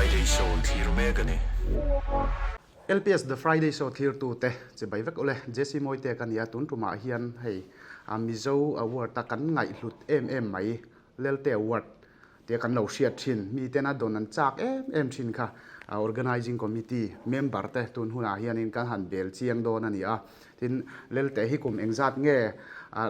Friday Show thlir mek a ni. LPS The Friday Show thlirtute chibai vek ule. JC Mawite ka nia, tun tumah hian hei Mizo Award a kan ngaihhlut em em mai Lelte Award tia kan lo hriat thin, miten a dawn an chak em em thin kha Organising Committee member te tun hunah hianin kan han bel chiang dawn a ni a. Tin, Lelte hi kum engzat nge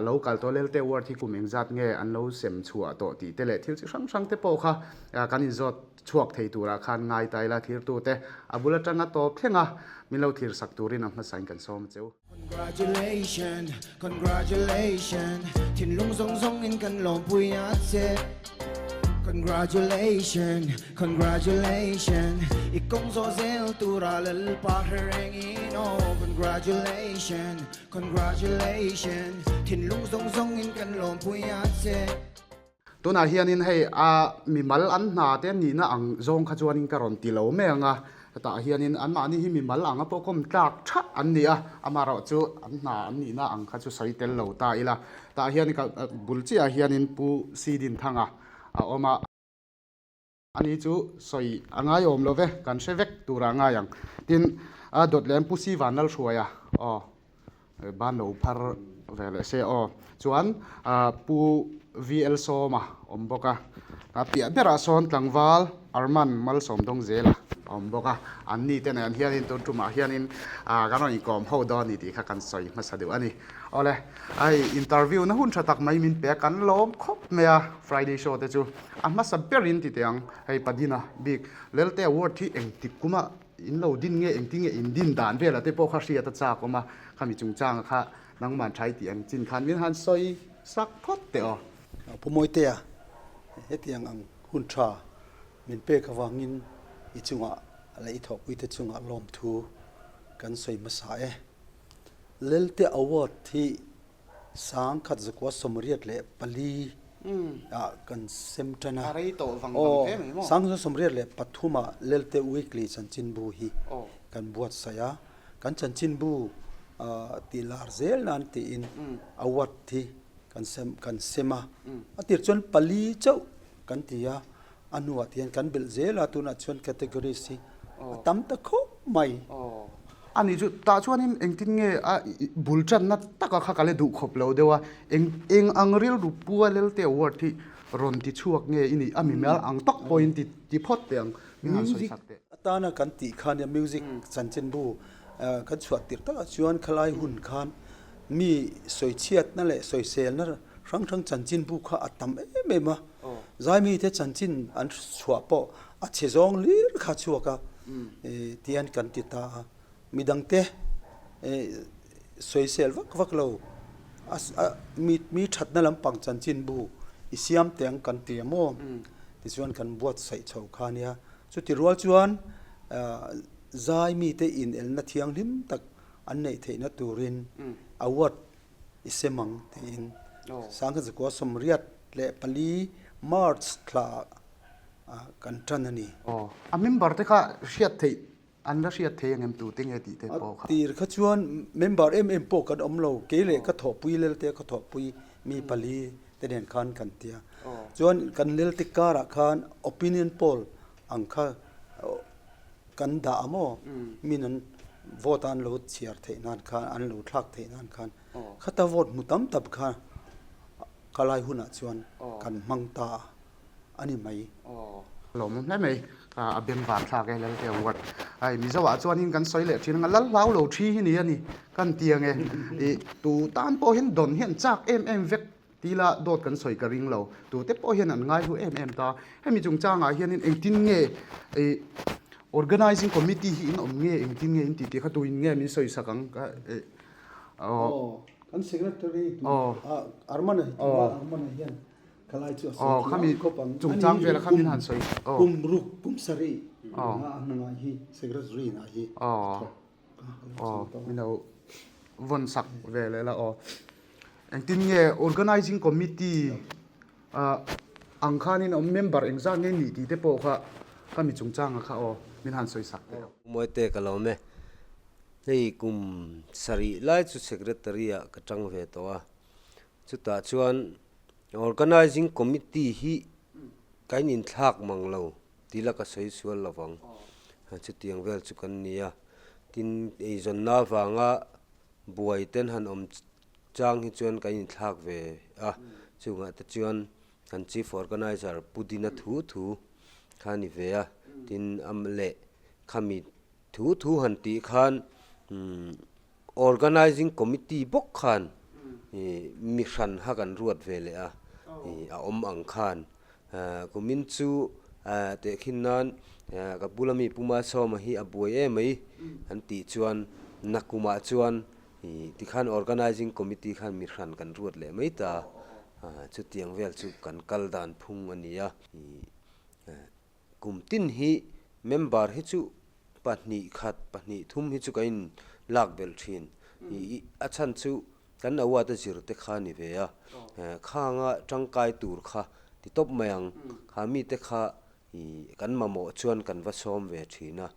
lo kal tawh, Lelte Award hi kum engzat nge an lo sem chhuah tawh tih te leh thil chi hrang hrang te pawh kha kan inzawt chhuak thei turah khan ngai ta ila thirtute a bul atanga tawp thleng a, min lo thlir sak turin a hmasain kan sawm a che u. Congratulations, congratulations, thinlung zawng zawngin kan lawmpui a che. Congratulations, congratulations, i kawng zawh zel tura Lalpa hre rengin aw. Congratulations, congratulations, thinlung zawng zawngin kan lawmpui a che. Tunah hianin hei a mimal an hna te nihna ang zawng kha chuanin ka rawn ti lo mai ang a, hetah hianin anmahni hi mimal anga pawh kawm tlak thah an ni a, amaherawh chu an hna an nihna ang kha chu sawi tel lo ta ila. Tah hian ka bul chiahah hianin Pu Sidinthanga a awm a. Ani chu sawi a ngaiawm lo ve, kan hre vek turah a ngai ang. Tin, a dawt leh an Pu Si Vanlalhruaia aw, ban lo phar ve leh se aw. Chuan Pu VL Sawma awm bawk a, a piah berah sawn tlangval Arman Malsawmdawngzela a awm bawk a. An ni te nen hianin tun tumah hianin kan rawn inkawm ho dawn a ni tih kha kan sawi hmasa deuh a ni. Awle, hei interview na hun tha tak mai min pe a, kan lawm khawp mai a, Friday show te chu a hmasa berin ti teh ang, hei Padina bik Lelte Award hi engtik kuma in lo din nge engtin nge in din dan velah te pawh kha hriat a chak awm a, khami chungchanga kha nangman tha i tih ang chin khan min han sawi sak phawt teh aw. Pu Mawitea, hetiang ang hun tha min pek avangin i chungah leh i thawhpuite chungah lawmthu kan sawi hmasa e. Lelte Award hi 1984 ah kan sem tan a. A rei tawh vang vang hle mai maw? 1983 ah Lelte Weekly chanchinbu hi kan buatsaih a. Kan chanchinbu tih lar zel nan tiin award hi kan sem kan sem a. A tir chuan pali chauh kan ti a, a hnuah tihian kan belh zel a, tunah chuan categories hi a tam ta khawp mai. A nih chu, tah chuanin engtin nge a bul tanna taka kha ka la duh khawp lo deuh a, eng eng ang rilru pua Lelte Award hi rawn ti chhuak nge i nih, a mimal ang tak pawhin ti ti phawt teh ang, min han sawi sak teh. Atana kan tih khan nia music chanchinbu kan chhuah tirh takah chuan khalai hun khan mi sawichhiatna leh sawiselna hrang hrang chanchinbu kha a tam em em a. Zaimite chanchin an chhuah pawh a chhe zawng hlir kha chhuak a tihian kan ti ta a, midangte sawisel vak vak lo mi mi thatna lampang chanchin bu i siam teh ang kan ti a maw tichuan kan buatsaih chho kha a nia. Chuti rual chuan zaimite inelna thianghlim tak an neih theihna turin award i sem ang tiin 1984 March thla ah kan tan a ni. Aw, a member te kha hriat theih, an la hriat thei ang em tu te nge tih te pawh kha. A tir kha chuan member em em pawh kan awm lo, kei leh ka thawhpui lelte ka thawhpui mi pali te nen khan kan ti a. Chuan kan lelte karah khan opinion poll ang kha kan dah a maw, min an vote a an lo chhiar theih nan khan, an lo thlak theih nan khan khata vote hmu tam tak kha ka lai hunah chuan kan hmang ta a ni mai. Lawmawm hle mai, a beng var thlak e Lalte Award. Hei Mizo ah chuanin kan sawi leh thin anga lal hlau lo thi hi ni a ni kan ti ange. Ih tu tan pawh hian dawn hian chak em em vek Tila dawt kan sawi ka ring lo. Tute pawh hian an ngaihlu em em ta. Hemi chungchangah hianin engtin nge ih Organizing Committee hi in awm nge engtin nge in tih tih kha tuin nge min sawi sak ang ka ih aw. Kan Secretary tu Armana hi tlangval Armana hian khalai chu a sawi thiam khawp ang. Chungchang vela kha min han sawi. Kum ruk kum sarih a hna ngai hi Secretary na hi a thawk. Aw min lo vawn sak ve leh la aw. Engtin nge Organizing Committee ah ang khanin awm member engzat nge nih tih te pawh kha ka mi chungchanga kha aw min han sawi sak teh. Mawite ka lawm e. Hei kum sarih lai chu Secretary ah ka tang ve tawh a. Chutah chuan Organizing Committee hi ka in inthlak mang lo. Tila ka sawi sual lovang. Chutiang vel chu kan ni a. Tin, eizawnna avanga buai ten han awm chang hi chuan kan inthlak ve a. Chungah te chuan kan Chief Organiser Pu Dina thu thu kha a ni ve a. Tin, a leh khami thu thu han tih khan Organising Committee bawk khan mi hran kha kan ruat ve leh a, a awm ang khan. Kumin chu tehkhin nan ka bula mi Pu Malsawma hi a buai em mai an tih chuan nakumah chuan tikhan Organising Committee khan mi hran kan ruat leh mai ta. Chutiang vel chu kan kal dan phung a ni a. Kum tin hi member hi chu 2 khat, 2 thum hi chu kan in lak belh thin. I a chhan chu kan award a zir te kha ni ve a, khanga tangkai tur kha ti tawp mai ang. Kha mite kha i kan mamawh chuan kan va sawm ve thin a,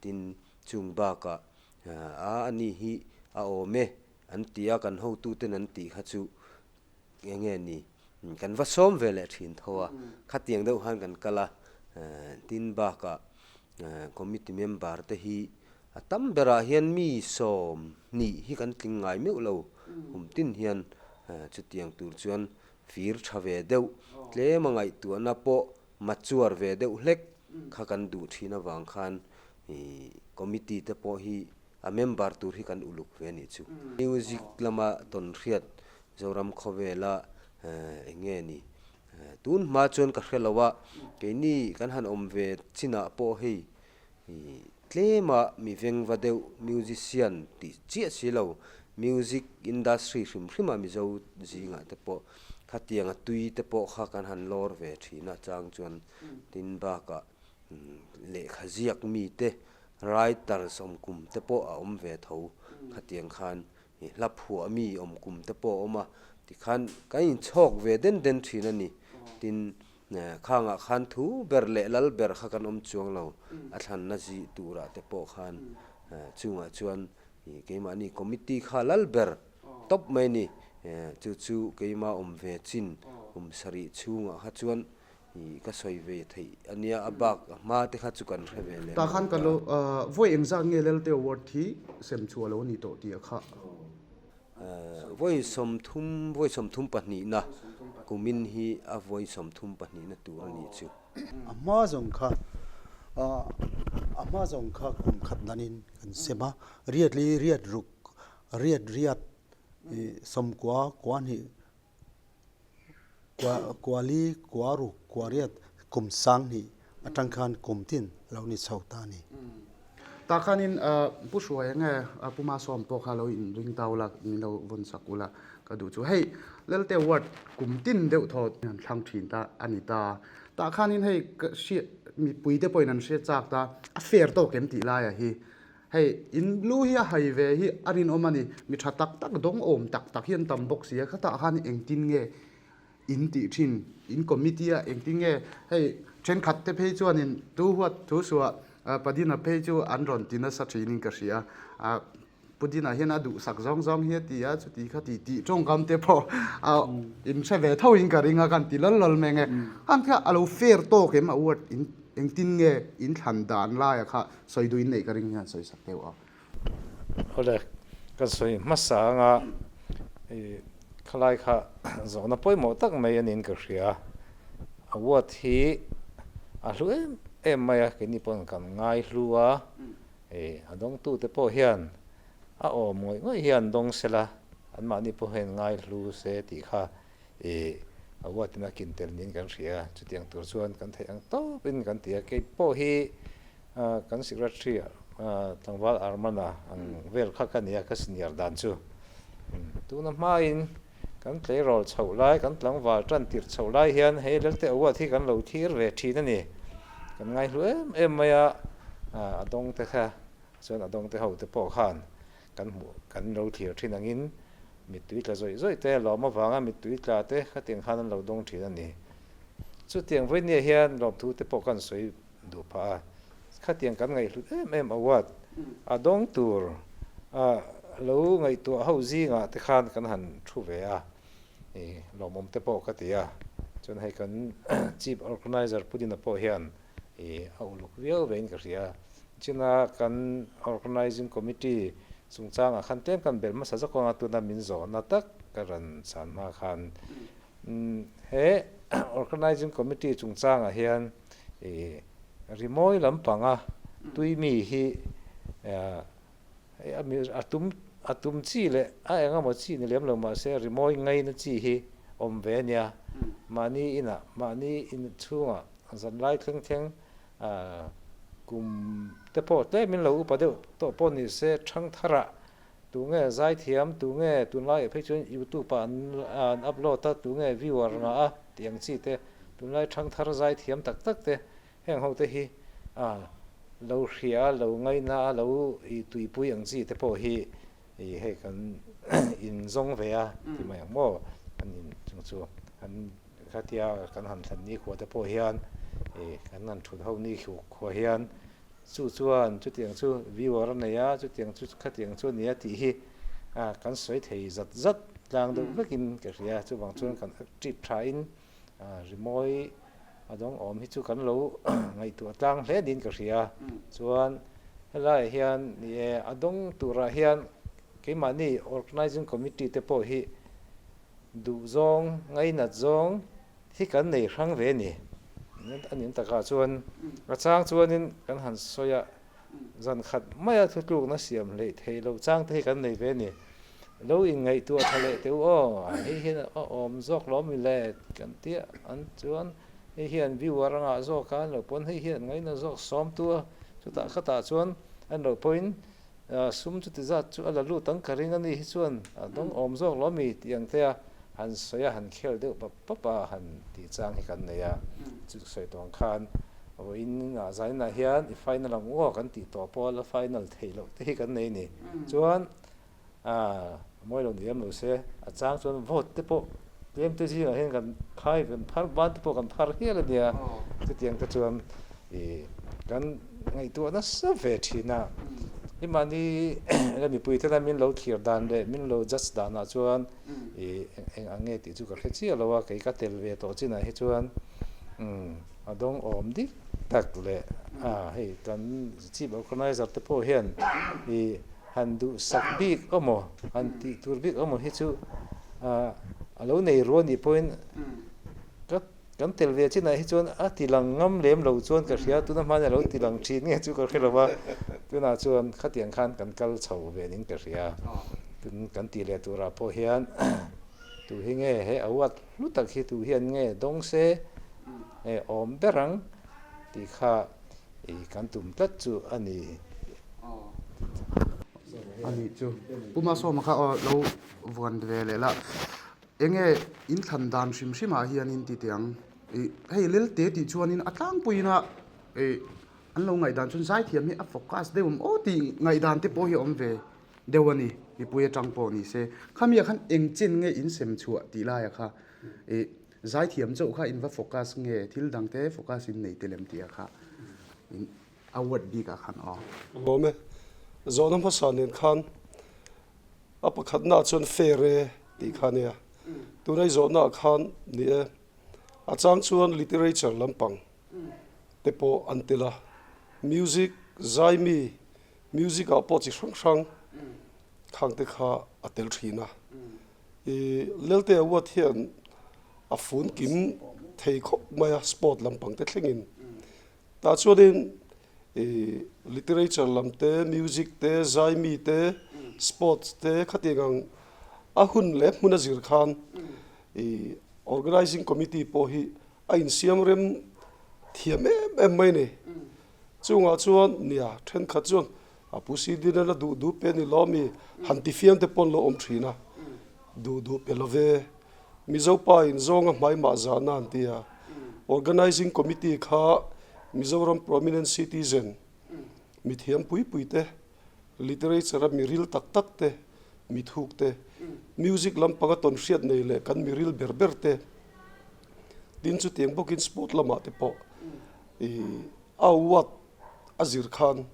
tin chung bakah a ani hi a awm e an ti a, kan hotuten an tih kha chu Eng nge ni? Kan va sawm ve leh thin tho a, khatiang deuh khan kan kal a, tin bakah committee member te hi a tam berah hian mi 20 hi kan tling ngai meuh lo, kum tin hian chutiang tur chuan fir tha ve deuh, tlem a ngaihtuahna pawh mature ve deuh hlek kha kan duh thin avang khan committee te pawh hi A member tur hi kan uluk ve a nih chu. Music lama tawn hriat Zoram khawvela eng nge ni? Tun hma chuan ka hre lo a, keini kan han awm ve chinah pawh hei tlema mi vengva deuh musician tih chiah si lo, music industry hrim hrima Mizo zingah te pawh khatianga tui te pawh kha kan han lawr ve thin a chang chuan tin bakah lehkha ziak mite Writers awm kum te pawh a awm ve tho. Khatiang khan i hla phuah mi awm kum te pawh a awm a, tikhan kan inchhawk ve den den thin a ni. Tin, khangah khan thu ber leh lal ber kha kan awm chuang lo, a thlanna zih turah te pawh khan chungah chuan keimahni committee kha lal ber tawp mai a ni. Chu chu keimah awm ve chin kum sarih chhungah kha chuan I ka sawi ve theih a nia, a bak a hma te kha chu kan hre ve lem Tah khan ka lo vawi engzat nge Lelte Award hi sem chhuah lo a ni tawh tih a kha. Vawi 30, vawi 32 na kumin hi a vawi 32 na tur a nih chu. A hma zawng kha a hma zawng kha kum khat danin kan sem a, riat li riat ruk riat riat 90 kua hnih Kuali, Kuaru, Kuariat kum 2000 atang khan kum tin a lo ni chho ta a ni. Tah khanin Pu Hruaia nge Pu Masawm pawh kha lo inring ta ula, min lo vawn sak ula ka duh chu. Hei Lelte Ward kum tin deuh thaw an thlang thin ta a ni ta. Tah khanin hei ka hriat mipui te pawhin an hre chak ta, a fair tawk em tih laia hi. Hei in lu hi a hai ve hi a rinawm a ni. Mi tha tak tak dawng awm tak tak hi an tam bawk si a, khatah khan engtin nge in tih thin, in committee a engtin nge hei thenkhat te phei chuanin tu huat thu suah Padina phei chu an rawn ti nasa thinin ka hria a, Pudina hian a duhsak zawng zawng hi a ti a, chuti kha ti tih tawngkam te pawh a in hre ve tho in ka ring a, kan ti lawl lawl mai nge. Khan kha a lo fair tawk em a word in engtin nge in thlan dan laia kha Sawi duhin neih ka ring hian sawi sak deuh a. Awle, ka sawi hmasa anga i khalai kha zawhna pawimawh tak mai a niin ka hria. Award hi a hlu em em mai a, keini pawhin kan ngai hlu a, i a dawngtute pawh hian a awm ngawih ngawih hian dawng sela anmahni pawh hian ngai hlu se tih kha i award in a kin tel niin kan hria. Chutiang tur chuan kan theih ang tawpin kan ti a, kei pawh hi kan secretary tlangval Armana ang vel kha ka ni a, ka senior dan chu. Tuna hmain kan tleirawl chhoh lai, kan tlangval tan tirh chhoh lai hian hei Lelte award hi kan lo thlir ve thin a ni. Kan ngaihlu em em mai a, a dawngte kha chuan a dawngte ho te pawh khan kan hmuh kan lo thlir thin angin mittui tla zawih zawih te, lawm avanga mittui tla te khatiang khan an lo dawng thin a ni. Chutiang vawinia hian lawmthu te pawh kan sawi duh phah a, khatiang kan ngaihhlut em em award a dawng tur a lo ngaihtuah ho zingah te khan kan han thu ve a, i lawmawm te pawh ka ti a, chuan hei kan Chief Organizer Pudina pawh hian. ih a uluk viau vein ka hria. China kan Organising Committee chungchangah khan tlem kan belh hmasa zawk anga tuna min zawhna tak ka rawn chhan hma khan he Organising Committee chungchangah hian ih rimawi lampanga tui mi hi a tum a tum chi leh a eng emaw chi ni lem lo mahse rimawi ngaina chi hi awm ve a nia. Mahni inah mahni in chhungah zanlai thleng thleng Kum te pawh tlemin lo upa deuh tawh pawh ni se Thangtharah tunge zaithiam, tunge tunlaiah phei chuan youtube ah an upload a, tunge viewer ngah a tih ang chi te, tunlai Thangthar zaithiam tak tak te heng ho te hi lo hria, lo ngaina a, lo tuipui ang chi te pawh hi hei kan inzawng ve a ti mai ang maw, an in chung chu an. Khatia kan han thlen ni khua te pawh hian ih kan han thut ho ni khua hian chu chuan chutiang chu viewer a nei a, chutiang chu khatiang chu a ni a tih hi ah kan sawi thei zat zat tlang deuh vekin ka hria. Chuvang chuan kan active thain ah rimawi a dawng awm hi chu kan lo ngaihtuah tlang hle niin ka hria. Chuan helaiah hian ni e a dawng turah hian keimahni organizing committee te pawh hi Duh zawng, ngainat zawng hi kan nei hrang ve ni. A nin takah chuan a chang chuanin kan han sawi a, zan khat maia thutlukna siam hleih theih loh chang te hi kan nei ve ni. Lo inngaihtuah tha leh teh u aw, hei hian a awm zawk lo mi le kan tia an chuan hei hian viewer a ngah zawk a, an lo pawn hei hian ngaina zawk sawmtu a, chutah khatah chuan an lo pawhin Sum chuti zat chu a la lut ang ka ring a ni hi chuan a dawng awm zawk lo mi tih ang te a han sawi a, han khel deuh pap pap a han tih chang hi kan nei a. Chu sawi tawh ang khan vawiin ah zainah hian i final ang u aw kan tih tawh pawh a la final theih loh te hi kan nei a ni. Chuan a mawi lo ni em lo se a chang chuan vote te pawh tlem te zingah hian kan khai kan phar ban te pawh kan phar hial a nia. Chutiang te chuan ih kan ngaihtuah nasa ve thin a, i mahni la mipui tena min lo thlir dan leh min lo judge danah chuan ih eng ang nge tih chu ka hre chiah lo a, kei ka tel ve tawh chinah hi chuan umm a dawng awm dik tak leh a hei kan chief organizer te pawh hian ih han duhsak bik emaw han tih tur bik emaw hi chu a lo nei rual nih pawhin ka Kan tel ve chinah hi chuan a ti lang ngam lem lo chuan ka hria, tuna hmana lo ti lang thin nge chu ka hre lo va, tunah chuan khatiang khan kan kal chho ve nin ka hria. Tun kan tih leh turah pawh hian tu hi nge he award hlu tak hi tu hian nge dawng se nge awm ber ang tih kha ih kan tum tlat chu a ni. A nih chu. Pu Masawma kha aw lo vuan ve leh la. Enge in thlan dan hrim hrim ah hianin ti teh ang. Ih hei Lelte tih chuanin a tlangpuiin a ih an lo ngaihdan chuan zaithiam hi a focus deuh awm aw tih ngaihdan te pawh hi a awm ve deuh a ni mipui atang pawh ni se. Khami ah khan eng chin nge in sem chhuah tih lai ah kha ih zaithiam chauh kha in va focus nge thil dang te focus in nei tel em tih ah kha in award bik ah khan aw. Lawm e. Zawhna hmasa nen khan A pakhatnaah chuan fair e tih kha a nia. Tuna i zawhnaah khan ni e, a chang chuan literature lampang te pawh an tel a, music, zaimi, music ah pawh chi hrang hrang khang te kha a tel thin a. I Lelte Award hian a fun kim thei khawp mai a sport lampang te thlengin. Tah chuanin ih literature lam te, music te, zaimi te, sports te khatiang ang a hun leh hmun a zir khan ih organising committee pawh hi a insiam rem thiam em em mai a ni. Chungah chuan nia thenkhat chuan a pu CD nena duh duh pe ni lo ami han ti fiam te pawh an lo awm thin a, duh duh pe lo ve. Mizo pa in zawnga hmaimah zahna an ti a, Organising Committee kha Mizoram prominent citizen, mithiam pui pui te, literature a miril tak tak te, mithuk te, music lampanga tawnhriat nei leh kan miril ber ber te, tin chutiang bawkin sport lamah te pawh ih a award a zir khan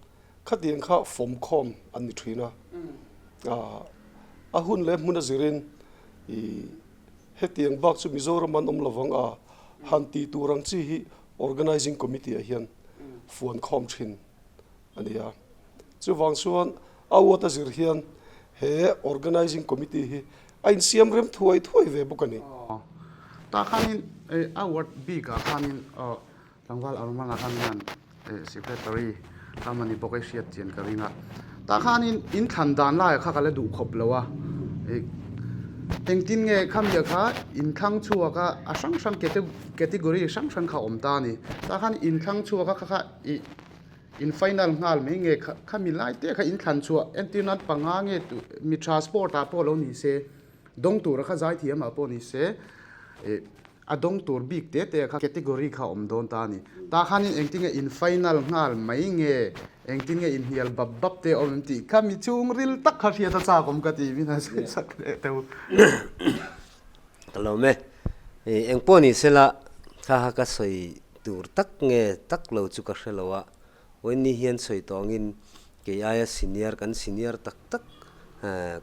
khatiang kha fawmkhawm an ni thin a, a hun leh hmun a zirin ih hetiang bak chu Mizoram an awm lovang a, han tih tur ang chi hi Organising Committee ah hian. fuan khawm thin a ni a. Chuvang chuan award a zir hian he Organising Committee hi a insiam rem thuai thuai ve bawk a ni. Tah khanin award bikah khanin Tlangval Armana khan hian Secretary lam a ni bawk a i hriat chian ka ring a. Tah khanin in thlan dan laiah kha ka la duh khawp lo a. Engtin nge khamiah kha in thlang chhuak a, a hrang hrang category hrang hrang kha a awm ta a ni. Tah khan in thlang chhuak a kha kha ih in final nghal mai nge khami lai te kha in thlan chhuah entir nan panga nge mi tha sport ah pawh lo ni se dawng tura kha zaithiam ah pawh ni se ih A dawng tur bik te te kha category kha awm dawn ta a ni. Tah khanin engtin nge in final nghal mai nge, engtin nge inhnial bap bap te awm em tih kha mi chhungril tak kha hriat a chak awm ka ti min han sawi sak leh teuh. Ka lawm e. Eng pawh ni sela kha kha ka sawi tur tak nge tak lo chu ka hre lo a, Wendy hian sawi tawngin kei aia senior kan senior tak tak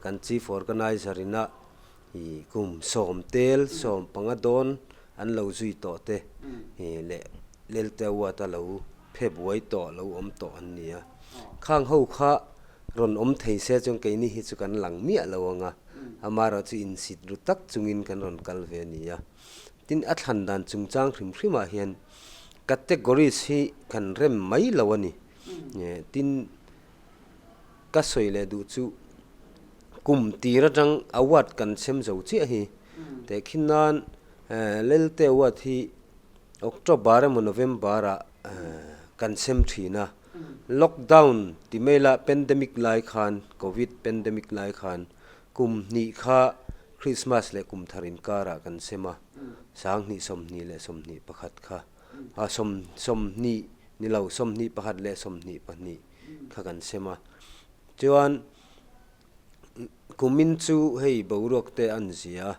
kan chief organizer ina I kum sawm tel sawm panga dawn an lo zui tawh te leh Lelte Award a lo phe buai tawh lo awm tawh an ni a. Khang ho kha rawn awm thei se chuan keini hi chu kan lang miah lo ang a, amaherawh chu insit ru tak chungin kan rawn kal ve a ni a. Tin, a thlan dan chungchang hrim hrimah hian categories hi kan rem mai lo a ni. Tin, Ka sawi leh duh chu kum tir atang award kan sem zo chiah hi tehkhin nan Lelte award hi October emaw November ah kan sem thin a, lockdown ti mai la pandemic lai khan covid pandemic lai khan kum hnih kha Christmas leh kum thar inkarah kan sem a, 20 20 leh 21 kha 20 ni lo 21 leh 22. kha kan sem a chuan kumin chu hei boruak te a zia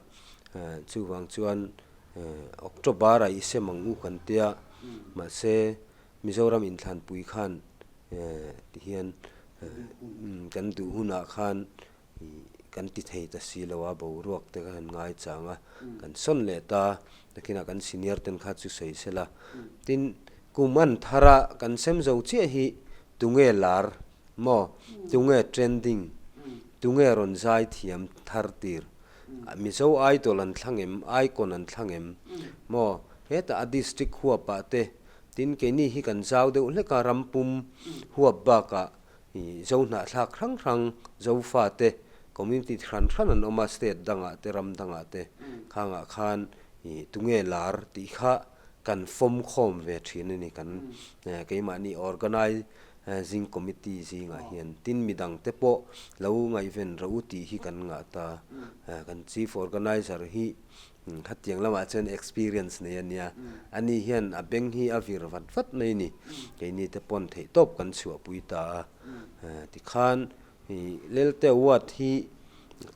a chuvang chuan October ah i sem ang u kan tia mahse Mizoram inthlanpui khan tihian kan duh hunah khan kan ti thei ta si lo a boruak te kha han ngai chang a kan sawn leh ta nakinah kan senior ten kha chu sawi sela tin kum an thar a kan sem zo chiah hi tunge lar maw tunge trending tunge rawn zai thiam thar tir Mizo idol an thlang em icon an thlang em maw hetah a district huap ah te tin keini hi kan zau deuh hlek a rampum huap bakah Ih Zo hnahthlak hrang hrang, Zofa te, community hran hran an awm a, state dangah te, ram dangah te, khangah khan ih tunge lar tih kha kan fawm khawm ve thin a ni kan keimahni organizing committee zingah hian. Tin midang te pawh lo ngaihven rawh u tih hi kan ngah ta. Kan chief organizer hi Khatiang lamah chuan experience nei a nia. Ani hian a beng hi a vir vat vat mai a ni. Keini te pawn theih tawp kan chhuahpui ta a. Tikhan Lelte Award hi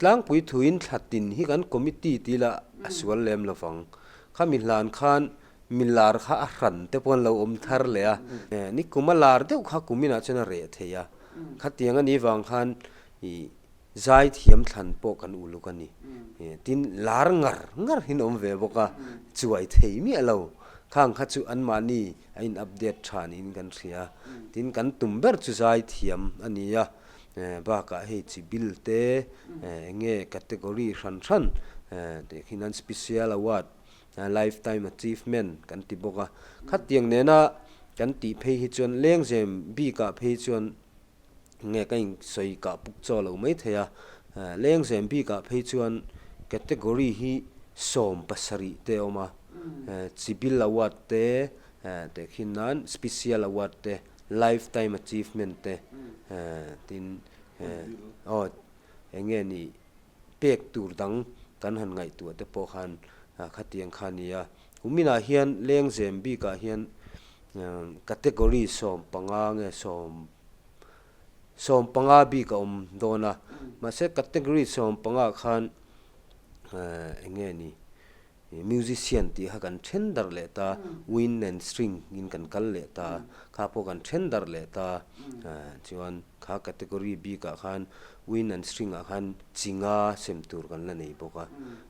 tlangpui thuin thla tin hi kan committee ti ila a sual lem lo vang. Khami hlan khan milar kha a hran te pawh an lo awm thar leh a. Nikum a lar deuh kha kuminah chuan a reh thei a. Khatiang a nih vang khan Zaithiam thlan pawh kan uluk a ni. Tin, lar ngar ngar hin awm ve bawk a, chuai thei miah lo. Khang kha chu anmahni a in update tha niin kan hria. Tin, kan tum ber chu zaithiam a ni a, bakah hei chi bill te, eng nge category hran hran tih khi nan special award, lifetime achievement kan ti bawk a. Khatiang nena kan tih phei hi chuan lengzem bikah phei chuan nge ka in sawi kah puk chaw lo mai thei a, lengzem bikah phei chuan category hi 70 te a awm a, chibil award te tehkhin nan special award te lifetime achievement te tin aw eng nge ni pek tur dang kan han ngaihtuah te pawh khan khatiang kha a ni a, kuminah hian lengzem bikah hian Category 15 nge sawm 15 bik a awm dawn a, mahse category 15 khan eng nge ni musician tih kha kan then darh leh ta, wind and string in kan kal leh ta, kha pawh kan then darh leh ta, chuan kha category bikah khan wind and string ah khan chi nga sem tur kan la nei bawk a,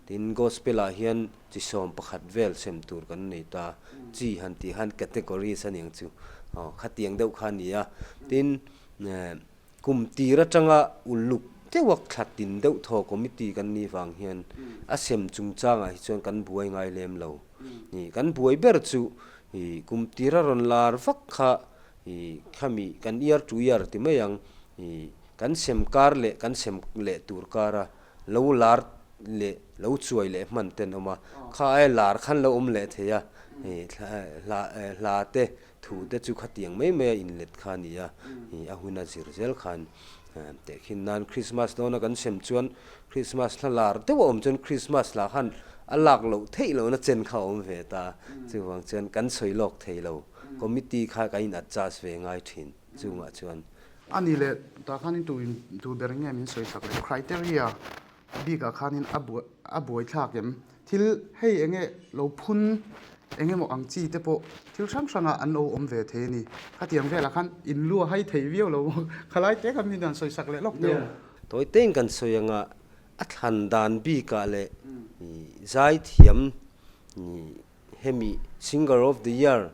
tin gospel ah hian Chi 11 vel sem tur kan nei ta. Chi han tih han categories a niang chu. Aw, khatiang deuh kha a ni a. Tin, kum tir atanga uluk deuha thla tin deuh thaw committee kan nih vang hian a sem chungchangah hi chuan kan buai ngai lem lo. Kan buai ber chu kum tira rawn lar vak kha khami kan year to year ti mai ang, kan sem kar leh kan sem leh tur kara lo lar leh lo chuai leh hman te an awm a, kha aia lar khan lo awm leh thei a, hla hla te thu te chu khatiang mai mai a inlet kha a ni a, a hun a zir zel khan tehkhin nan Krismas dawna kan sem chuan Krismas hla lar deuh a awm chuan Krismas lah khan a lak loh theih lohna chen kha a awm ve ta, chuvang chuan kan sawi lawk thei lo, committee kha kan in adjust ve ngai thin chungah chuan. A ni leh tah khanin tu in tu ber nge min sawi sak leh criteria bikah khanin a buai a buai thlak em? Thil hei eng nge lo phun eng emaw ang chi te pawh thil hrang hrangah an lo awm ve thei a ni. Khatiang velah khan in lu a hai thei viau lo maw? Khalai te khan min han sawi sak leh lawk teh u. Tawi tein kan sawi anga a thlan dan bikah leh zaithiam Hemi Singer of the Year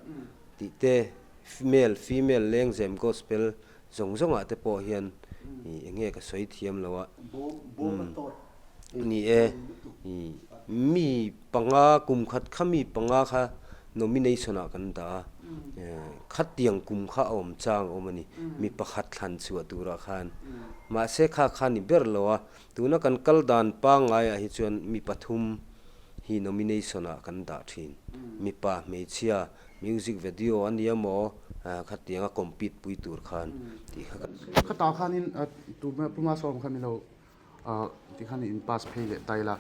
tih te male, female lengzem gospel zawng zawngah te pawh hian eng nge ka sawi thiam lo a, ni e, mi panga kum khat kha mi panga kha nomination ah kan dah a, khatiang kum kha a awm chang a awm a ni, mi pakhat thlan chhuah turah khan. Mahse kha kha ni ber lo a, tuna kan kal dan pangaiah hi chuan mi pathum hi nomination ah kan dah thin. Mipa, hmeichhia, music video a nia maw khatianga compete pui tur khan tih kha kan sawi. Khatah khanin tuna Puma sawm kha milo tih khan in pass phei leh ta ila.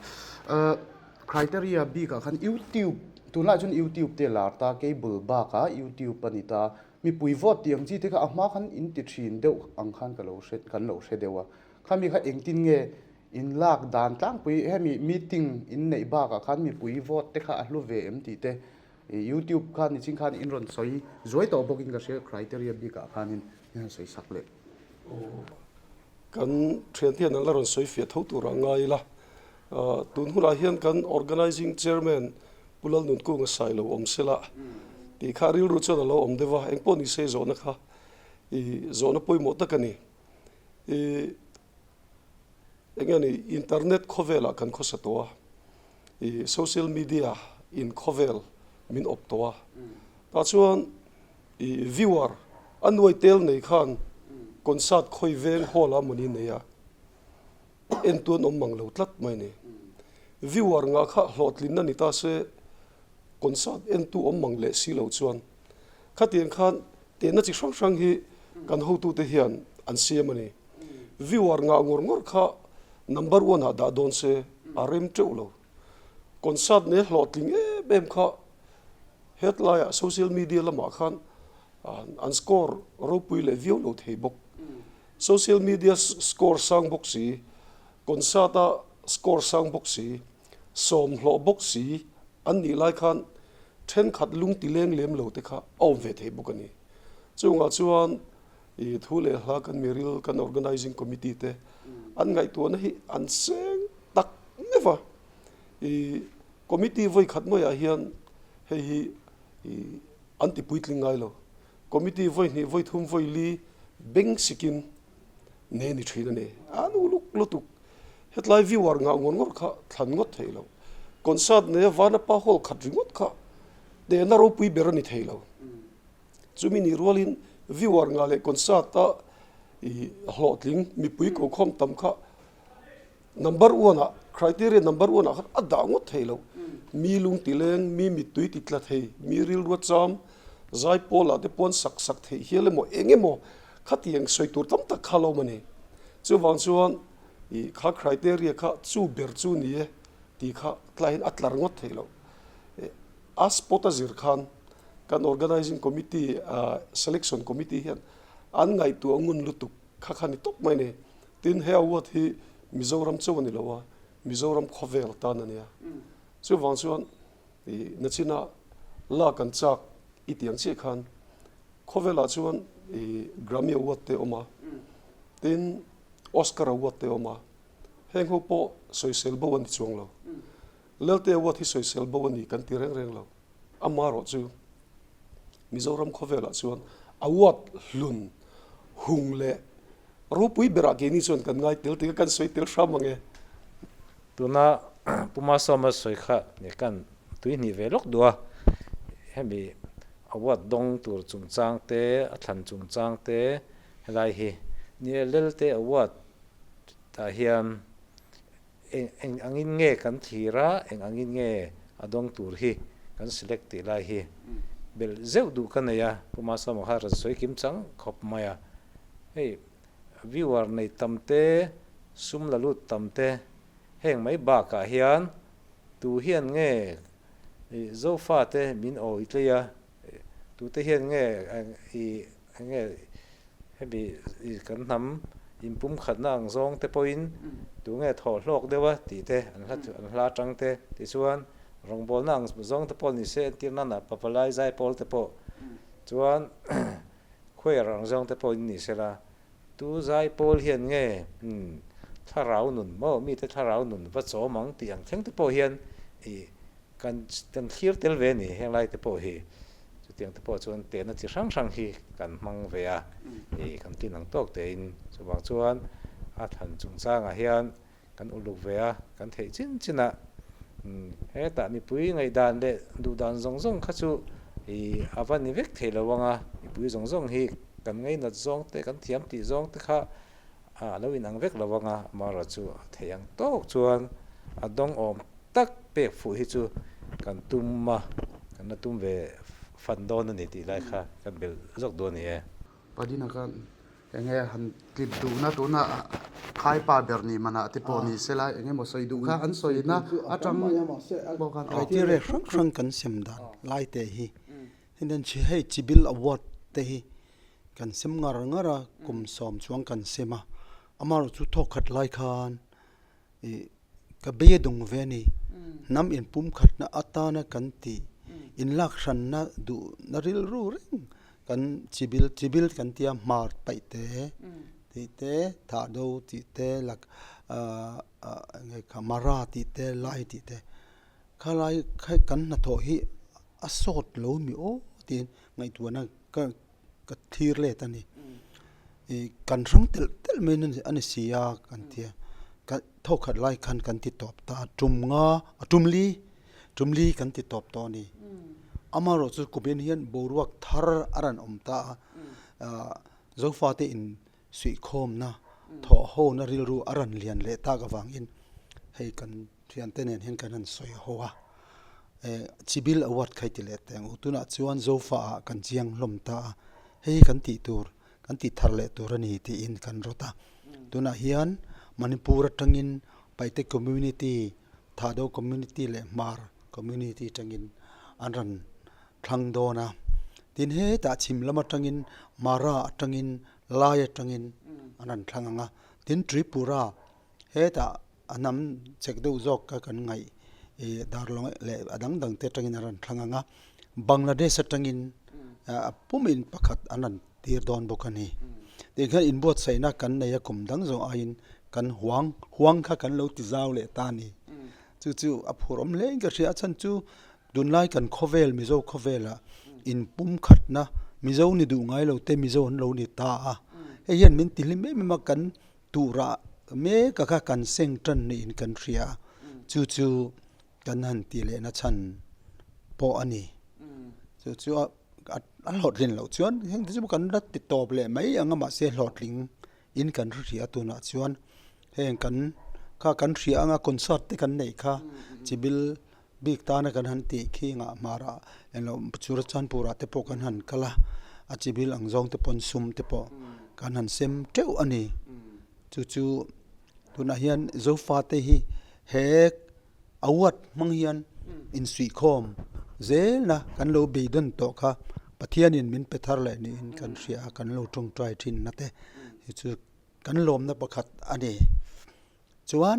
Criteria bikah khan YouTube tunlaiah chuan YouTube te a lar ta, cable bakah YouTube a ni ta. Mipui vote tih ang chi te kha a hma khan in ti thin deuh ang khan ka lo hre kan lo hre deuh a. Khami kha engtin nge In lak dan tlangpui hemi meeting in neih bakah khan mipui vote te kha a hlu ve em tih te YouTube khan nichin khan in rawn sawi zuai tawh bawkin ka hria criteria bikah khanin in rawn sawi sak leh. Kan thiante hian an la rawn sawi fiah tho turah ngai ila, tun hunah hian kan Organising Chairman Pu Lalnunkunga sai lo awm sela tih kha rilru chuan a lo awm deuh a, engpawh ni se zawhna kha i zawhna pawimawh tak a ni. I. Eng nge ni, internet khawvelah kan khawsa tawh a, ih social media in khawvel min awp tawh a, tah chuan ih viewer a nuai tel nei khan concert khawi veng hall ah mawni nei a, entu an awm mang lo tlat mai ni. Viewer ngah kha hlawhtlinna ni ta se concert entu awm mang leh si lo chuan khatiang khan tehna chi hrang hrang hi kan hotute hian an siam a ni. Viewer ngah ngawr ngawr kha number one ah dah dawn se a rem teuh lo. Concert nei hlawhtling em em kha hetlaiah social media lamah khan an score ropui leh viau lo thei bawk. Social media score sang bawk si, concert a score sang bawk si, sawm hlawh bawk si an nih lai khan thenkhat lung ti leng lem lo te kha a awm ve thei bawk a ni. Chungah chuan I thu leh hla kan miril kan organising committee te an ngaihtuahna hi an seng tak meuh a. I committee vawi khat maiah hian hei hi i an ti puitling ngai lo. Committee vawi hnih vawi thum vawi li beng sikin ne ni thin a ni. A nu luk lutuk. Hetlai viewer ngah ngawr ngawr kha thlan ngawt thei lo. Concert neia Vanapa hall khat ringawt kha tehna ropui ber a ni thei lo. Chumi nih rualin viewer ngah leh concert a i hlawhtling mipui kokhawm tam kha number one ah criteria number one ah khan a dah ngawt thei lo. Mi lung ti leng, mi mittui ti tla thei, mi rilru cham, zaipawl ah te pawn sak sak theih hial emaw eng emaw khatiang sawi tur tam tak kha lo awm a ni. Chuvang chuan i kha criteria kha chu ber chu ni e tih kha tlaiin a tlar ngawt thei lo. A spot a zir khan kan Organising Committee, Selection Committee hian an ngaihtuah ngun lutuk kha kha ni tawp mai a ni. Tin, he award hi Mizoram chauh a ni lo a, Mizoram khawvel tan a nia. Chuvang chuan nachina la kan chak i tih ang chiah khan khawvelah chuan Grammy Award te a awm a, tin Oscar Award te a awm a, heng ho pawh sawisel bo a ni chuang lo. Lelte Award hi sawisel bo a ni kan ti reng reng lo. Amaherawh chu Mizoram khawvelah chuan Award hlun hung leh ropui berah keini chuan kan ngai tel tih kha kan sawi tel hram ang e. Tuna Pu Masawma sawi kha nih kan tui hnih ve lawk duh a, hemi award dawng tur chungchang te, a thlan chungchang te helai hi ni e Lelte award tah hian Eng eng angin nge kan thlir a, eng angin nge a dawng tur hi kan select tih lai hi belh zeuh duh ka nei a, Pu Masama kha rawn sawi kim chang khawp mai a. Hei viewer nei tam te, sum la lut tam te, heng mai bakah hian tu hian nge Zofate min awi tlei a, tute hian nge i eng nge Hemi kan hnam inpumkhatna ang zawng te pawhin tunge thawh hlawk deuh a tih te an hla an hla atang te tichuan rawngbawlna ang zawng te pawh ni se entir nana pavalai zaipawl te pawh chuan choir ang zawng te pawhin ni sela tu zaipawl hian nge thlarau nun maw mite thlarau nun va chawm ang tih ang thleng te pawh hian ih Kan kan thlir tel ve a ni heng lai te pawh hi chutiang te pawh chuan tehna chi hrang hrang hi kan hmang ve a ih kan tin ang tawk tein chuvang chuan a thlan chungchangah hian kan uluk ve a kan theih chin chin a hetah mipui ngaihdan leh duhdan zawng zawng kha chu ih a va ni vek thei lo ang a mipui zawng zawng hi kan ngainat zawng te kan thiam tih zawng te kha a lo inang vek lo ang a amaherawhchu a theih ang tawk chuan a dawng awm tak pek fuh hi chu kan tum a, kan la tum ve fan dawn a ni tih lai kha kan belh zawk duh a ni e. Padina khan eng nge han tlip duhna tuna khaipa ber ni manah te pawh ni sela eng emaw sawi duh kha an sawina atang pawh khan Criteria hrang hrang kan sem dan lai te hi heng hei chibil award te hi kan sem ngar ngar a kum 10 chuang kan sem a amaherawhchu thawkkhat lai khan Ih, ka beidawng ve a ni. Hnam inpumkhatna atana kan tih, inlak hranna duhna rilru reng kan chibil chibil kan tia hmar paih te tih te, thahdo tih te, lak ah eng kha mara tih te, lai tih te khalai kha kan hnathawh hi a sawt lo mi aw tiin ngaihtuahna ka ka thlir let a ni. Ih kan hrang telh telh mai a ni si a kan ti a, ka thawkhat lai khan kan ti tawp ta a, tum nga a tum li tum li kan ti tawp tawh a ni. Amaherawhchu kumin hian boruak thar a rawn awm ta a, ah Zofate in suihkhawmna thawhhona rilru a rawn lian leh tak avangin hei kan Thiante nen hian kan han sawi ho a, eh Chibil Award kha i ti leh teh ang u. Tunah chuan Zofa ah kan chiang hlawm ta a, hei hi kan tih tur, kan tih thar leh tur a ni tiin kan rawt a. Tunah hian Manipur atangin Paite Community, Thahdo Community leh Hmar Community atangin an rawn thlang dawn a. Tin hetah chhim lam atangin Mara atangin Lai atangin an rawn thlang ang a. Tin Tripura hetah A hnam chek deuh zawk kha kan ngaih ih darlawng leh a dang dang te atangin a rawn thlang ang a, Bangladesh atangin a pumin pakhat an rawn tir dawn bawk a ni. Tih hian inbuatsaihna kan nei a kum dang zawng aiin kan huang huang kha kan lo ti zau leh ta a ni. Chu chu a phur awm hle in ka hria a chhan chu tunlai kan khawvel Mizo khawvelah inpumkhatna Mizo ni duh ngai lo te Mizo an lo ni ta a, hei hian min ti hlim em em a kan Turah mek a kha kan seng tan niin kan hria a, chu chu kan han tih lehna chhan pawh a ni. Chu chu a hlawhtlin loh chuan heng te chu kan la ti tawp leh mai ang a mahse hlawhtling in kan hria a tunah chuan heng kan kha kan hria anga concert te kan neih kha chibil bik tana kan han tih khi ngah hmarah englo Churachandpur ah te pawh kan han kal a, a chibil ang zawng te pawn sum te pawh kan han sem teuh a ni. Chu chu tunah hian Zofa te hi he award hmang hian insuihkhawm zelna kan lo beidawn tawh kha Pathianin min pe thar leh niin kan hria a, kan lo tawngtai thin na te hi chu kan lawmna pakhat a ni. Chuan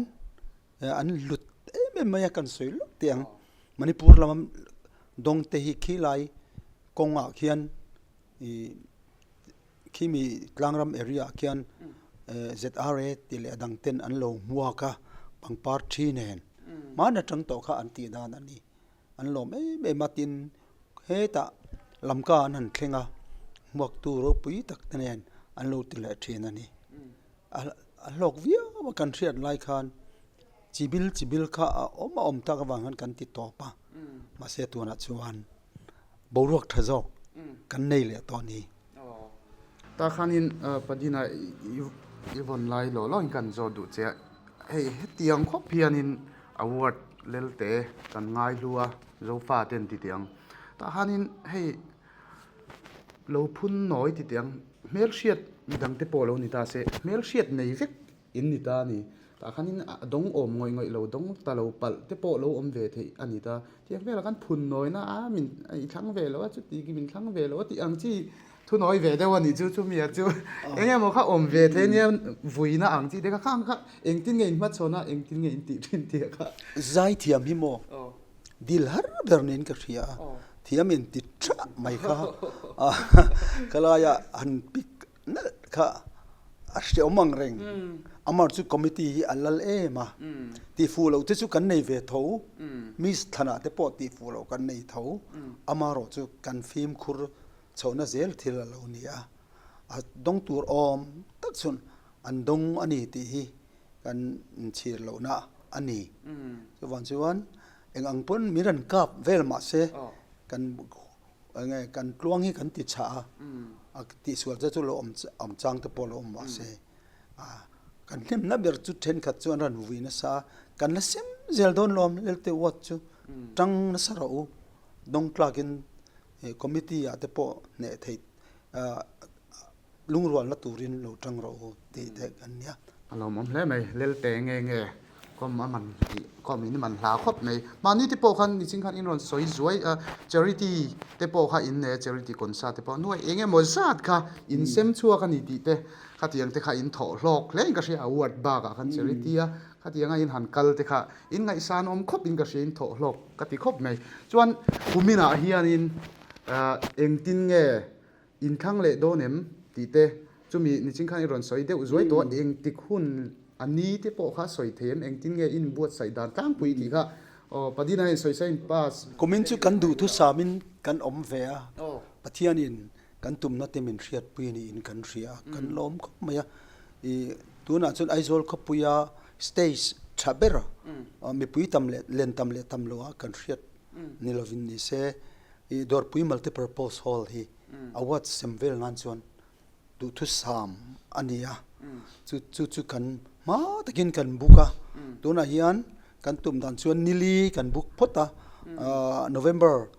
an hlut em em mai a kan sawi lawk teh ang Manipur lama dawng te hi khilai kawngah khian ih khimi tlangram area ah khian ZRA tih leh a dang ten an lo hmuak a pangpar thi nen hman atang tawh kha an tih dan a ni. An lawm em em a tin hetah lamka an han thleng a. Hmuaktu ropui tak te nen an lo ti leh thin a ni. A hlawk viau a kan hriat lai khan chibil chibil kha a awm a awm tak avang khan kan ti tawp a, mahse tunah chuan boruak tha zawk kan nei leh tawh a ni. Tah khanin Padina i vawn lai lawh lawhin kan zawt duh che a, hei hetiang khawp hianin award lelte kan ngai hlu a, Zofa ten ti teh ang. Tah khanin hei Lo phun nawi ti teh ang, hmelhriat midang te pawh lo ni ta se, hmelhriat nei vek in ni ta a ni. Tah khanin a dawng awm ngawih ngawih lo, dawng ta lo palh te pawh lo awm ve theih a ni ta. Tiang velah khan phun nawina a min i thlang ve lo a, chuti khi min thlang ve lo a tih ang chi thu nawi ve deuh a nih chu, chumi ah chu eng emaw kha awm ve thei nia vuina ang chi te kha khang kha engtin nge in hmachhawn a, engtin nge in tih thin tih kha. Zaithiam hi maw? Dil har ber niin ka hria a, thiam in ti tha mai kha ka laia han pick nalh kha a hreawm ang reng. Amar chu committee hi a lal em a, tihfuh loh te chu kan nei ve tho, miss thlanah te pawh tihfuh loh kan nei tho, amarawh chu kan fimkhur chhohna zel thil a lo ni a, a dawng tur awm tak chuan an dawng a ni tih hi kan inchhir lohna a ni. Chuvang chuan eng ang pawn min rawn kap vel mah se kan enge kan tluang hi kan ti chhah a, a tihsual te chu lo awm awm chang te pawh lo awm mah se kan hlimna ber chu thenkhat chu an rawn vui nasa a, kan la sem zel dawn lawm Lelte Ward chu tang nasa rawh u, dawng tlakin committee ah te pawh hneh theih Lungrualna turin lo tang rawh u tih te kan nia. A lawmawm hle mai, Lelte nge nge kawm a man tih kawm in man hla khawp mai. Mahni te pawh khan nichin khan in rawn sawi zuai a, charity te pawh kha in nei a, charity concert te pawh nuai eng emaw zat kha in sem chhuak a ni tih te khatiang te kha in thawh hlawk hle in ka hria, award bakah khan charity a khatianga in han kal te kha in ngaihsan awm khawp in ka hria in thawh hlawk ka ti khawp mai. Chuan kuminah hianin engtin nge Inthlang leh dawn em? tih te, chumi nichin khan i rawn sawi deuh zuai tawh a, engtik hun a ni te pawh kha sawi thei em? Engtin nge i inbuatsaih dan tlangpui tih kha aw Padina hian sawi sain pass. Kumin chu kan duhthusamin kan awm ve a, Pathianin kan tumna te min hriatpui niin kan hria a, kan lawm khawp mai a. I tunah chuan Aizawl khawpuia stage tha ber mipui tam leh len tam leh tam loah kan hriat ni lovin ni se, I Dawrpui Multipurpose Hall hi award sem vel nan chuan duhthusam a ni a, chu chu chu kan hma takin kan book a, tunah hian kan tum dan chuan nili kan book phawt a, November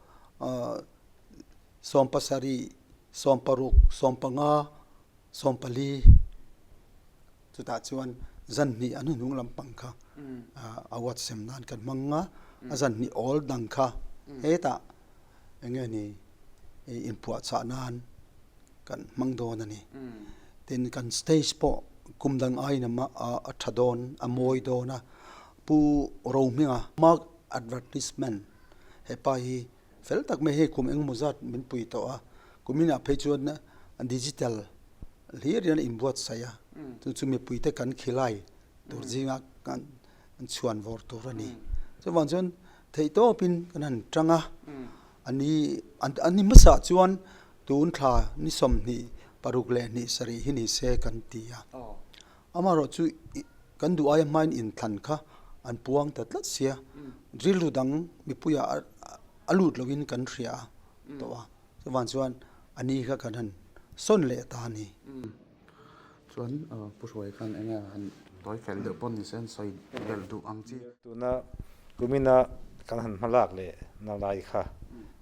17, 16, 15, 14 chutah chuan zan hnih a hnuhnung lampang kha award sem nan kan hmang a, a zan hnih awl dang kha hetah eng nge ni inpuahchah nan kan hmang dawn a ni. Tin kan stage pawh kum dang aiin a tha dawn a mawi dawn a, Pu Rohminga Mark Advertisement hepa hi Fel tak mai hei kum engemaw zat min pui tawh a, kuminah phei chuan digital hlir hian a inbuatsaih a, chu chu mipuite kan khilai tur zinga kan chhuan vawr tur a ni. Chuvang chuan theihtawpin kan han tang a, a ni a ni hmasa chuan tun thla ni 26 leh hnih sarih hi ni se kan ti a, amaherawhchu kan duh aia hmain inthlan kha an puang ta tlat sia, rilru dang mipuiah a lut loin kan hria a tawh a, chuvang chuan a ni kha kan han sawn leh ta a ni. Chuan Pu Hruai khan eng nge han tawi fel deuh pawh ni se an sawi belh duh ang chi. Tuna kumina kan han hmalak leh na lai kha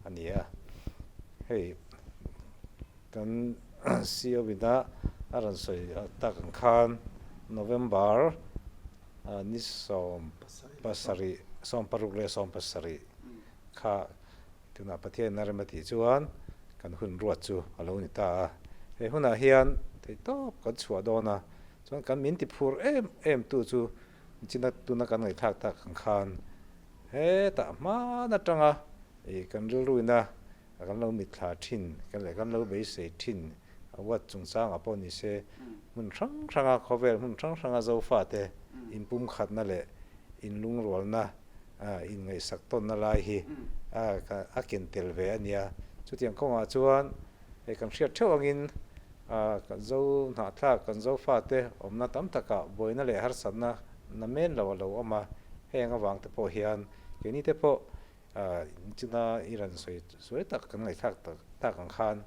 a ni a, hei Kan CEO ina a rawn sawi tak ang khan November ni 17, 16 leh 17 kha tunah Pathian a rem a tih chuan kan hun ruat chu a lo ni ta a. He hunah hian theihtawp kan chhuah dawn a, chuan kan min ti phur em em tu chu china tuna kan ngaihthlak tak ang khan hetah hman atanga kan rilruina Kan lo mitthla thin kan leh kan lo beisei thin a uat chungchangah pawh ni se hmun hrang hranga khawvel hmun hrang hranga Zofate inpumkhatna leh inlungrualna inngaihsak tawnna lai hi a ken tel ve a nia. Chutiang kawngah chuan. Hei kan hriat theuh angin kan zo hnahthlak, kan zo fate awmna tam takah buaina leh harsatna na men lo a lo awm a, heng avang te pawh hian keini te pawh chuna i rawn sawi suai tak kan ngaihthlak tak ang khan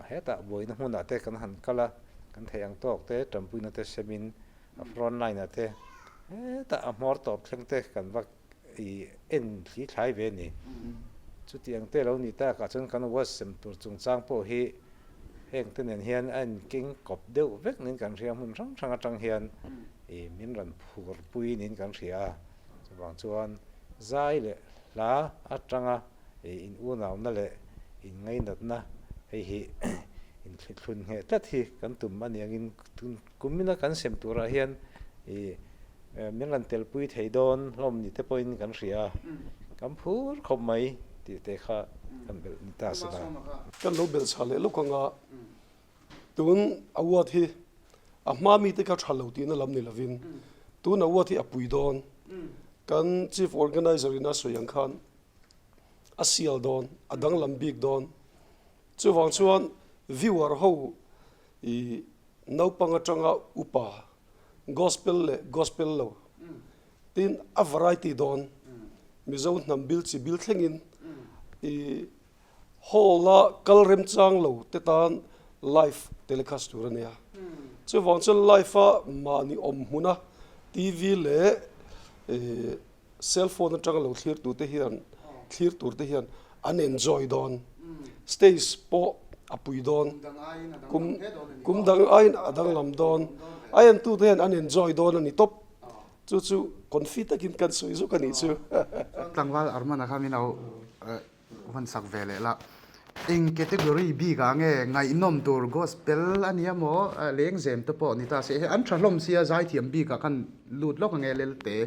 hetah buaina hmunah te kan han kal a, kan theih ang tawk te tanpuina te semin a front line ah te hetah a hmawr tawp thleng te kan va i en thli thlai ve a ni. Chutiang te lo nih takah chuan kan wash sem tur chungchang pawh hi heng te nen hian a inkeng kawp deuh vek niin kan hria, hmun hrang hrang atang hian i min rawn phur pui niin kan hria a. Chuvang chuan zai leh hla atanga i in unauna leh in ngainatna hei hi inthlithlun ngheh tlat hi kan tum a ni angin Kumina kan sem turah hian i min rawn telpui thei dawn hlawm ni te pawhin kan hria a, kan phur khawp mai tih te kha kan belh ni ta se la. Kan lo belh chha leh lawk anga tun award hi a hma mite kha tha lo tihna lam ni lovin tun award hi a pui dawn kan chief organizer in a sawi ang khan a sial dawn a danglam bik dawn chuvang chuan viewer ho I naupang atanga upa gospel leh gospel lo tin a variety dawn Mizo hnam bil chi bil thlengin i hall a kal remchang lo te tan live telecast tur a nia. Chuvang chuan live a mahni awm hmuna TV leh Cell phone atanga lo thlir tute hian thlir tur te hian an enjoy dawn. Stage pawh a pui dawn. Kum kum dang aiin a danglam dawn. A entute hian an enjoy dawn a ni tawp. Chu chu confi takin kan sawi zuk a nih chu. Tlangval Armana kha min lo Van sak ve leh la. Eng category bik ah nge ngaihnawm tur gospel a nia maw lengzem te pawh ni ta se hei an tha hlawm sia zaithiam bik ah khan lut lawk ange lelte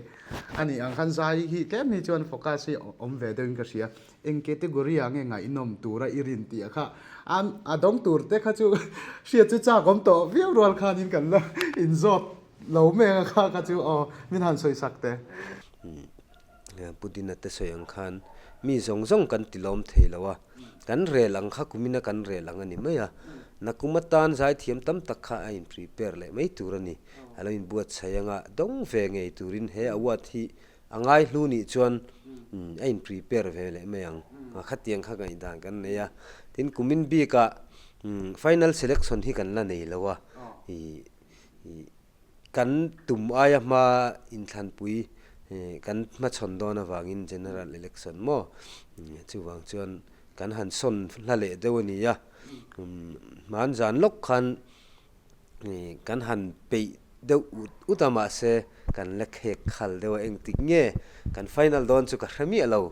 a nih ang khan zai hi tlem hi chuan focus hi awm ve deuh in ka hria eng category ah nge ngaihnawm tura i rin tih ah kha a dawng tur te kha chu hriat chu chak awm tawh viau rual khanin kan la inzawt lo mek a kha kha chu aw min han sawi sak teh. Pu Dina te sawi ang khan mi zawng zawng kan ti lawm thei lo a, kan rel ang kha kumina kan rel ang a ni mai a, nakum atan zaithiam tam tak kha a in prepare leh mai tur a ni. A lo inbuatsaih anga dawng ve ngei turin he award hi a ngai hlu nih chuan a in prepare ve leh mai ang. Khatiang kha ngaihdan kan nei a, tin kumin bikah final selection hi kan la nei lo a, ih Kan tum aia hma inthlanpui kan hmachhawn dawn avangin General Election maw chuvang chuan kan han sawn hla leh deuh a ni a. Hman zan lawk khan kan han peih deuh ut ut a mahse kan la khek khal deuh a engtik nge kan final dawn chu ka hre miah lo.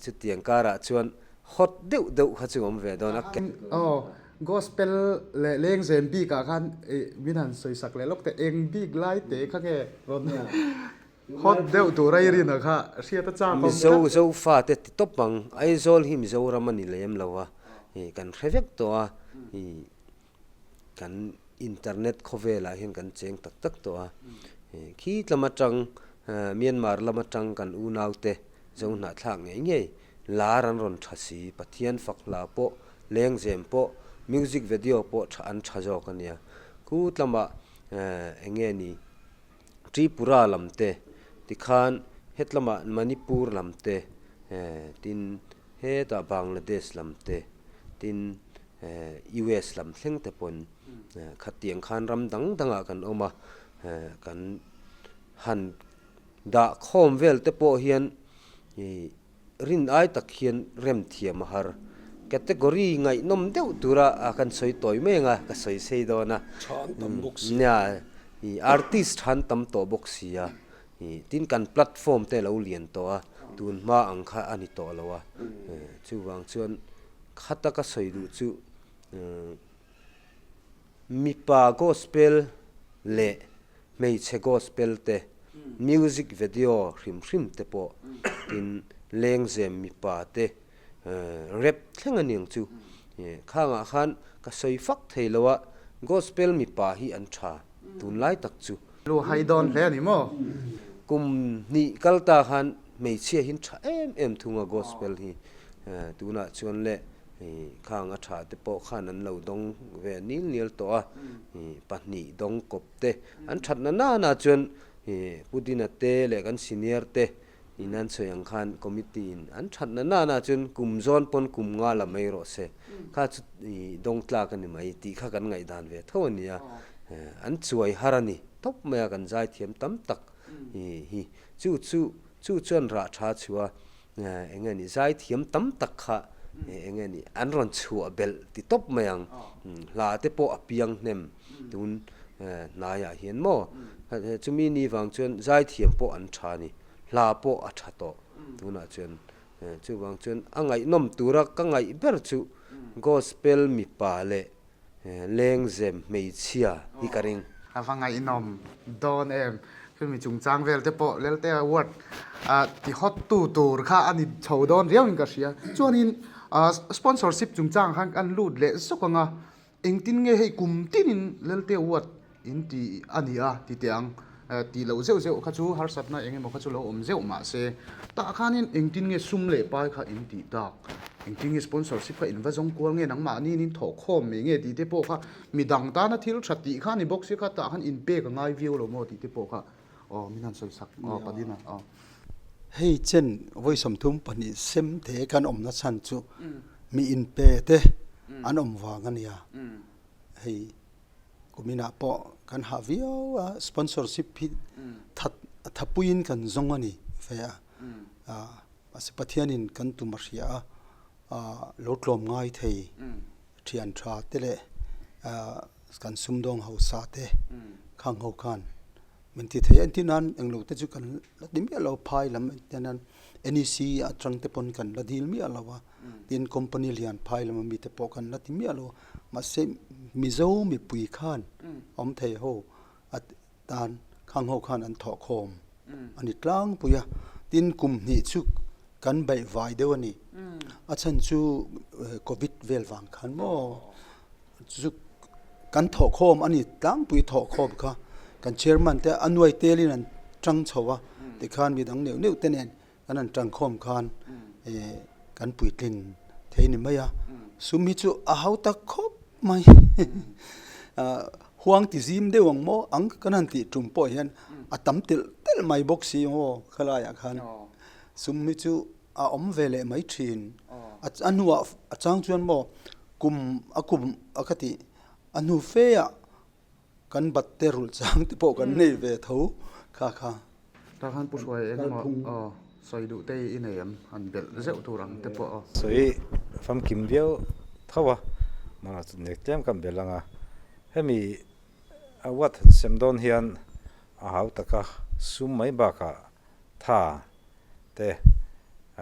Chutiang karah chuan hot deuh deuh kha chu awm ve dawn a. Gospel leh lengzem bik ah khan min han sawi sak leh lawk teh eng bik lai te kha nge rawn hot deuh tur a i rin ah kha hriat a chak awm Mizo zo fa te ti tawp ang Aizawl hi Mizoram a ni lem lo a kan hre vek tawh a kan internet khawvel ah hian kan cheng tak tak tawh a khi lam atang Myanmar lam atang kan unau te zo hnahthlak ngei ngei Lar an rawn tha si, Pathian fak hla pawh, lengzem pawh, music video pawh tha an tha zawk a nia. Khu tlamah eng nge ni Tripura lam te tikhan hetlamah Manipur lam te tin hetah Bangladesh lam te tin US lam thleng te pawn khatiang khan ram dang dangah kan awm a, kan han Dah khawm vel te pawh hian ih rin ai tak hian rem thiam a har. Category ngaihnawm deuh tura a kan sawi tawi mai ang a, ka sawi sei dawn a. Tha an tam bawk si. Nia, ih artist tha an tam tawh bawk si a, ih tin kan platform te a lo lian tawh a, tun hma ang kha a ni tawh lo a. Chuvang chuan khata ka sawi duh chu Mipa gospel leh hmeichhe gospel te, music video hrim hrim te pawh tin lengzem mipa te rap thleng a niang chu. Khangah khan ka sawi fak thei lo a, gospel mipa hi an tha tunlai tak chu. Lu hai dawn hle a ni maw? Kum hnih kal ta khan hmeichhia hi an tha em em thung a gospel hi tunah chuan le. Khang a tha te pawh khan an lo dawng ve nil nial tawh a, pahnih dawng kawp te an that na nana chuan Pu Dina te leh kan senior te in an sawi ang khan committee in an that na nana chuan kum zawn pawn kum nga la mai rawh se, kha chu dawng tlak a ni mai tih kha kan ngaihdan ve tho a ni a, an chuai har a ni tawp mai a kan zaithiam tam tak hi chu chu chu chuan rah tha chhuah a. Eng nge ni zaithiam tam tak kha eng nge ni an rawn chhuah belh ti tawp mai ang. Hla te pawh a piang hnem tun hnaiah hian maw. Chumi ni vang chuan zaithiam pawh an tha a ni, hla pawh a tha tawh tunah chuan. Chuvang chuan a ngaihnawm tura ka ngaih ber chu gospel mipa leh Lengzem hmeichhia hi ka ring. A va ngaihnawm dawn em? Chumi chungchang vel te pawh Lelte Award ti hot tu tur kha a ni chho dawn riau in ka hria. Chuanin sponsorship chungchang khan kan lut leh zawk ang a, engtin nge hei kum tinin Lelte Award in ti a ni a ti teh ang. Tih loh zeuh zeuh kha chu harsatna eng emaw kha chu lo awm zeuh mah se, tah khanin engtin nge sum leh pai kha in tih tak, engtin nge sponsorship kha in va zawng kual nge nangmahniin in thawh khawm mai nge tih te pawh kha midang tana thil tha tih kha a ni bawk si kha tah khan in pek a ngai viau lo maw tih te pawh kha aw min han sawi sak aw Padina aw. Hei chen vawi 32 sem te kan awmna chhan chu mi inpe te an awm vang a nia hei. Kuminah pawh kan hah viau a, sponsorship hi that thapuiin kan zawng a ni ve a, mahse Pathianin kan tum a hria a, lo tlawm ngai thei thian tha te leh kan sumdawng hausa te khang ho khan Min ti thei entir nan englo te chu kan la ti miah lo phai lam entir nan NEC atang te pawn kan la dil miah lo a tin company lian phai lam ami te pawh kan la ti miah lo a mahse Mizo mipui khan awm thei ho a tan khang ho khan an thawh khawm a ni tlangpui a tin kum hnih chu kan baih vai deuh a ni a chhan chu covid vel vang khan maw. Chu kan thawhkhawm a ni tlangpui thawhkhawm kha kan chairman te a nuai telin an tang chho a tikhan midang neuh neuh te nen kan han tangkhawm khan eh kan puitlin thei ni mai a sum hi chu a hau tak khawp mai ah huang ti zim deuh ang maw ang kan han tih tum pawh hian a tam telh telh mai bawk si aw khalaiah khan sum hi chu. A awm ve leh mai thin. A hnuah a chang chuan maw kum a kum a ka tih a hnu feah kan bat te rulh chang te pawh kan nei ve tho kha kha. Tah khan Pu Hruai eng emaw aw sawi duh te i nei em? Han belh zeuh tur ang te pawh aw. Sawi famkim viau tho a, mahse chu nek tlem kan belh ang a, hemi award han sem dawn hian a hau taka sum mai bakah tha te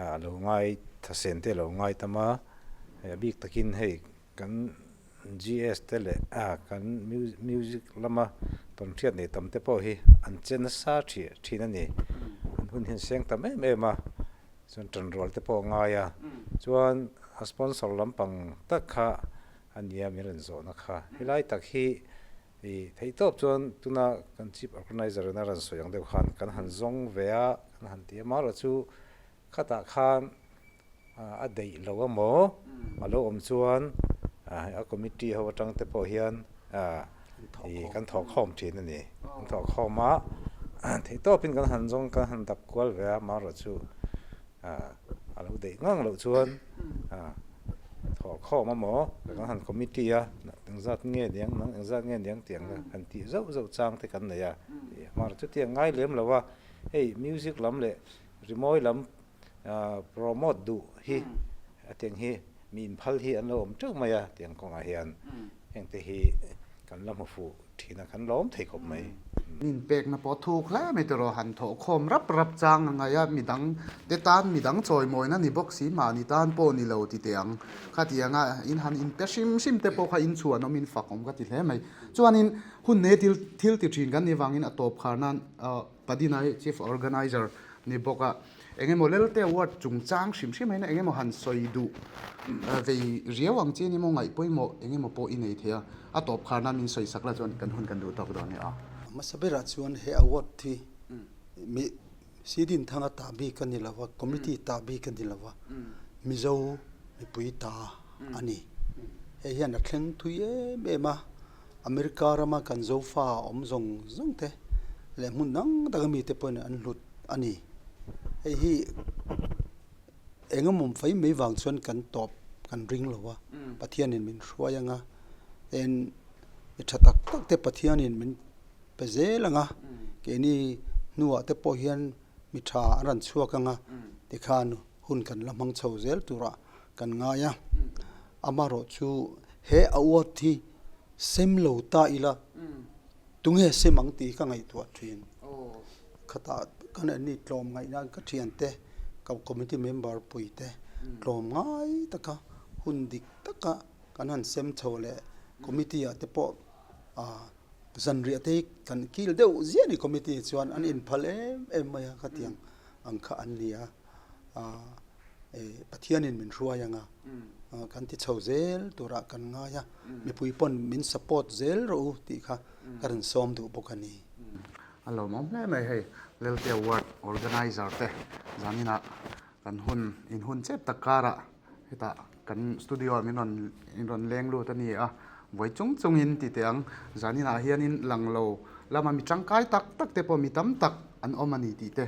a lo ngai thasen te a lo ngai tam a, hei a bik takin hei kan GS te leh a kan music lama tawnhriat nei tam te pawh hi an che nasa thih thin a ni, an hun hi an seng tam em em a, chuan tanrual te pawh a ngai a, chuan a sponsor lampang tak kha a nia min rawn zawhna kha, helai tak hi I theihtawp chuan tuna kan Chief Organizer in a rawn sawi ang deuh khan kan han zawng ve a, kan han ti a, amaherawh chu khatah khan a deih lo a maw a lo awm chuan a committee ho atang te pawh hian i kan thawhkhawm thin a ni. Kan thawhkhawm a, theihtawpin kan han zawng kan han dap kual ve a, amaherawh chu a lo deih ngang loh chuan thawh khawm a maw kan han committee a engzat nge niang nang engzat nge niang tih ang han tih zauh zauh chang te kan nei a hmar chutiang ngai lem lo a hei music lam leh rimawi lam promote duh hi a tiang hi mi inphal hi an lo awm teuh mai a tiang kawngah hian hengte hi kan la hmu fuh thin a kan lawm thei khawp mai. Min pekna pawh thuk hle mai tawh rawh, han thawh khawm rap rap chang a ngaih a, midang te tan midang chawimawina ni bawk si mahni tan pawh ni lo ti teh ang. Khatianga in han inpe hrim hrim te pawh kha in chhuan awm in fak awm ka ti hle mai. Chuanin hun nei thil thil ti thin kan nih vangin a tawp khar nan Padina hi Chief Organizer ni bawk a, eng emaw Lelte Award chungchang hrim hrim hian eng emaw han sawi duh vei riau ang chi emaw ngaih pawimawh eng emaw pawh i nei thei a, a tawp kharna min sawi sak la chuan kan hun kan duh tawk dawn nia. Hmasa berah chuan he award hi mi Sidin Thanga ta bik a ni lo va, committee ta bik a ni lo va, Mizo mipui ta. a ni. Hei hian a thleng thui em em a, America rama kan Zofa awm zawng zawng te leh hmun dang danga mite pawhin an hlut a ni. Hei hi eng emaw fai mai vang chuan kan tawp kan ring lo a, Pathianin min hruai ang a, en mi tha tak tak te Pathianin min pe zel ang a, keini hnuah te pawh hian mi tha an rawn chhuak ang a, tikhan hun kan la hmang chho zel turah kan ngai a. Amaherawh chu he award hi sem lo ta ila tunge sem ang tih ka ngaihtuah thin. Khatah kan anni tlawm ngaihna ka thiante ka committee member pui te tlawm ngai taka hun dik taka kan han sem chho leh committee ah te pawh ah Zanriah te hi kan kil deuh ziah a ni committee chuan an inphal em em mai a khatiang ang kha an ni a ah eh Pathianin min hruai ang a kan ti chho zel turah kan ngai a mipui pawn min support zel rawh u tih kha ka rawn sawm duh bawk a ni. A lawmawm hle mai hei Lelte Award organizer te zaninah kan hun inhun chep tak karah Hetah kan studio ah min rawn in rawn leng lut a ni a, vawi chung chungin ti teh ang, zaninah hianin lang lo lama mi tangkai tak tak te pawh mi tam tak an awm a ni tih te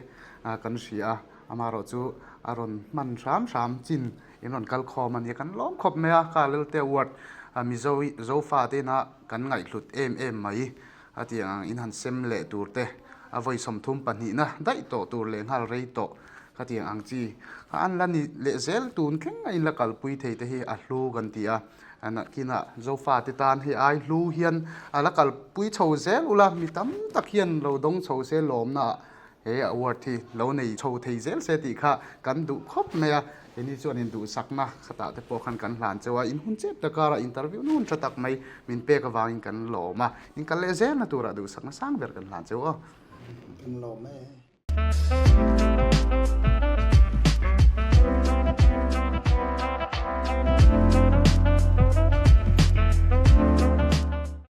kan hria a, amaherawh chu a rawn hman hram hram chin in rawn kal khawm a ni a, kan lawm khawp mai a, kha Lelte Award Mizo Zofa te ina kan ngaihhlut em em mai a tih ang in han sem leh tur te a vawi 32 na daih tawh tur leh nghal rei tawh ka tih ang chi kha an la ni leh zel tun thleng a in la kalpui thei te hi a hlu kan ti a nakinah Zofa te tan hei ai hlu hian a la kalpui chho zel ula mi tam tak hian lo dawng chho se lawmna ah He award hi lo nei chho thei zel se tih kha kan duh khawp mai a, keini chuan induhsakna khatah te pawh khan kan hlan cheu a, in hun chep tak karah interview na hun tha tak mai min pek avangin kan lawm a, in kal leh zelna turah duhsakna sang ber kan hlan cheu aw. Kan lawm e.